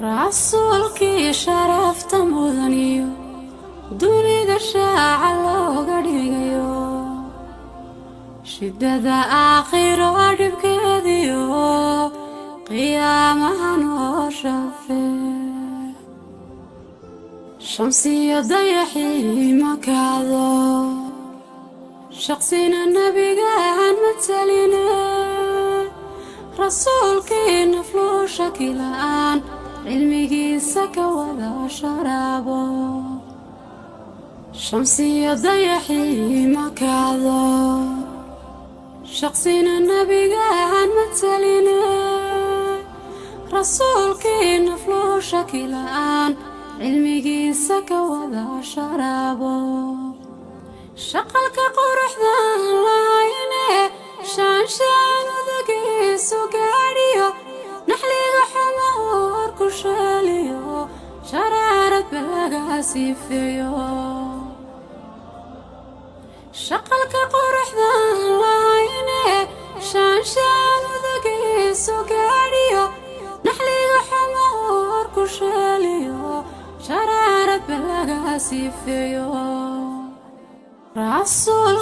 Rasuulkii sharafta mudaniyo, dunida shaaca looga dhigayo, shidada aakhiro dhibkeediyo, qiyaamaha noo shafee. Shamsiyo dayaxii ma kacdo, shaqsina nebigaan mataline. Rasuulkii nafluu shaki la'aan cilmigiisa ka wada sharaabo. Shamsiyo dayaxii ma kacdo, shaqsina nebigaan mataline. Rasuulkii nafluu shaki la'aan cilmigiisa ka wada sharaabo. Shaqalka quruxdan lahayne, shaanshaan udagiisu gaadhiyo, naxliga xumo uur ku sheeliyo, sharaarad balaga sifeeyo. Shaqalka quruxdan lahayne, shaanshaan udagiisu gaadhiyo, naxliga xumo uur ku sheeliyo, sharaarad balaga sifeeyo. Rasuul.